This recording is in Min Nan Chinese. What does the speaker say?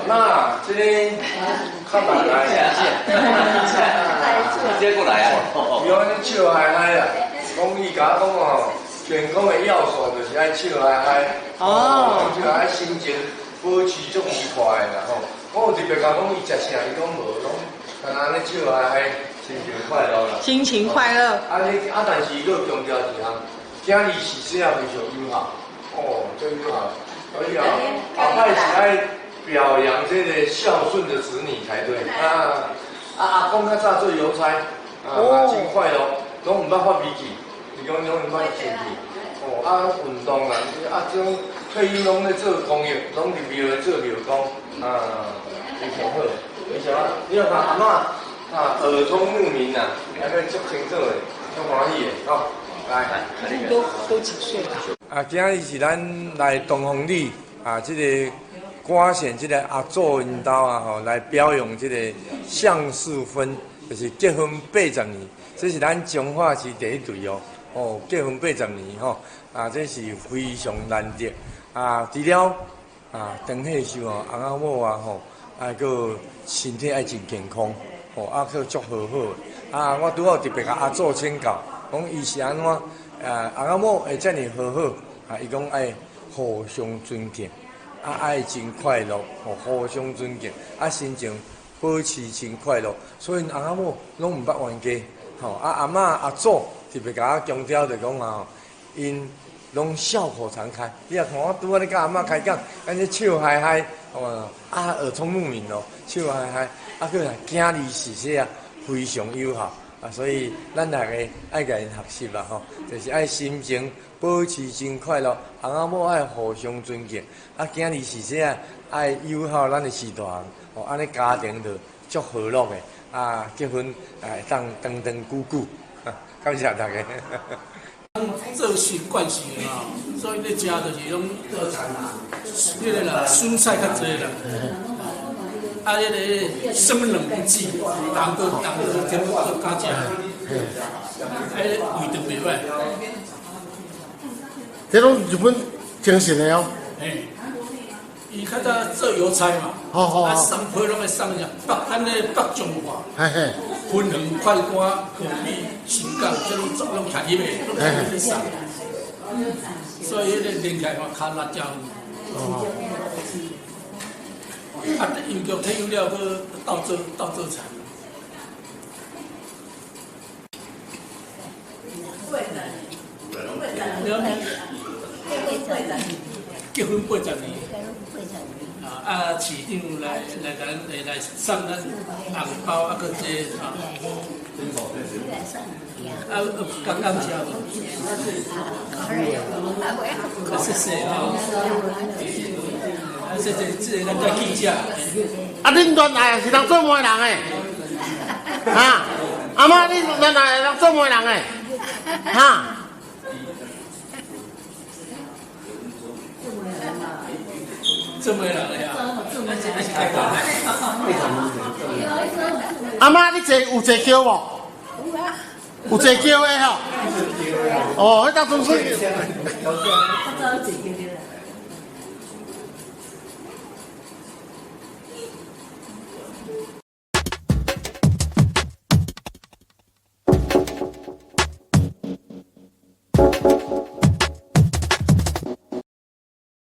那這個較慢來，接過來啊！伊按呢笑嗨嗨啦，講伊共我講哦，健康的要素就是愛笑嗨嗨，哦，這個愛心情保持足愉快的啦吼。我有特別共講伊食啥，伊講無，攏干焦按呢笑嗨嗨，心情快樂啦。心情快樂。啊你啊，但是伊閣強調一項，囝兒是啥非常友好，哦，足友好，所以啊，後擺是愛表揚這個孝順的子女才對啊！啊，阿公較早做郵差，啊，真快樂，攏毋捌發脾氣，伊講攏毋捌生氣。哦，啊，運動啊，啊，這種退休攏咧做公益，攏佇廟咧做廟工，啊，非常好，非常好。你看阿嬤啊，耳聰目明啊，還個足清楚的，足歡喜的，吼，來。都幾歲了？啊，今日是咱來東方里啊，這個歌縣這個阿祖𪜶兜啊，吼，來表揚這個相世婚，就是結婚80年，這是咱彰化市第一對哦，哦，結婚八十年吼，啊，這是非常難得啊。除了啊，長歲壽哦，翁仔某啊吼，啊，閣身體愛真健康，吼，啊，閣足和好。啊，我拄好特別共阿祖請教，講伊是按怎啊，翁仔某會遮爾和好，啊，伊講愛互相尊敬。啊，愛真快樂，吼，互相尊敬，啊，心情保持真快樂，所以翁仔某攏毋捌冤家，吼，啊，阿嬤阿祖特別共我強調就講啊，𪜶攏笑口常開。你若看我拄仔咧佮阿嬤開講，按呢笑嗨嗨，哦，啊，耳聰目明哦，笑嗨嗨，啊，閣囝兒是啥非常友好，啊，所以咱逐個愛共𪜶學習啦，吼，就是愛心情保持真快樂，翁仔某愛互相尊敬，啊，囝兒是啥愛友好咱的序大漢，哦，按呢家庭就足和樂的，啊，結婚會當長長久久，感謝大家。做習慣性的吼，所以咧食就是攏彼個啦，蔬菜較濟啦。啊，彼個生冷不忌，凍都凍都全部都敢食。彼個胃腸袂歹。這攏日本精神的哦。嘿，伊較早做郵差嘛，啊送批攏愛送啥？北咱咧北彰化，芬園、快歌、和美、新港，這攏攏徛入的，攏徛入去送。所以彼個連起來嘛，跤力誠有。啊，郵局退休了，閣鬥做鬥做田。結婚80年。啊！市長來來咱來來送咱紅包，啊，閣這啊，啊，感感謝無？啊，謝謝啊！啊，謝謝，這個咱遮記者。啊，恁原來是人做媒人的，哈？阿嬤，你原來是人做媒人的，哈？做媒人的啊！阿嬤，你坐有坐轎無？有啊。有坐轎的吼。哦，彼當陣說。較早坐轎。